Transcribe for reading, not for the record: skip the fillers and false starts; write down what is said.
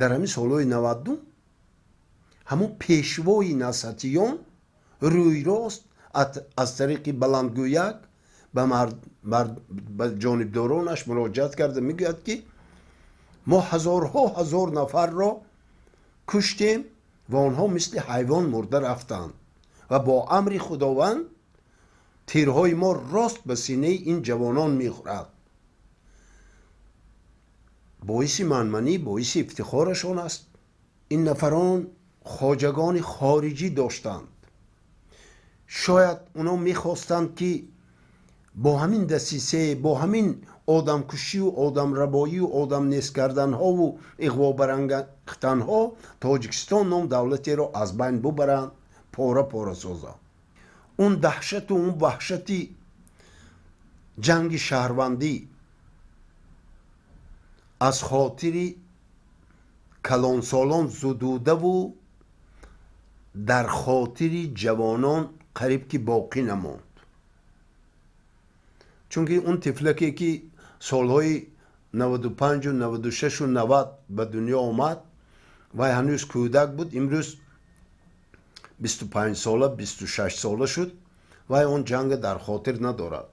Дар ҳамин солҳои 90 ҳамон пешвои насатиён рӯйрост аз тариқи баландгӯяк ба ҷонибдоронаш муроҷиат карда мегӯяд, ки мо ҳазорҳо ҳазор нафарро куштем ва онҳо мисли ҳайвон мурда рафтанд ва бо амри Худованд тирҳои мо рост ба синаи ин ҷавонон мехӯрад. Боиси манманӣ, боиси ифтихорашон аст. Ин нафарон хоҷагони хориҷӣ доштанд. Шояд онҳо мехостанд, ки бо ҳамин дасисе, бо ҳамин одамкушию одамрабоию одамнест карданҳову иғвобарангехтанҳо Тоҷикистон ном давлатеро аз байн бубаранд, пора пора созанд. Он даҳшату он ваҳшати ҷанги шаҳрвандӣ аз хотири калонсолон зудудаву дар хотири ҷавонон қариб ки боқӣ намонд. Чунки он тифлаке, ки солҳои 95-у 96-у 90 ба дунё омад, вай ҳанӯз кӯдак буд. Имрӯз 25сола, 26сола шуд, вай он ҷанга дар хотир надорад.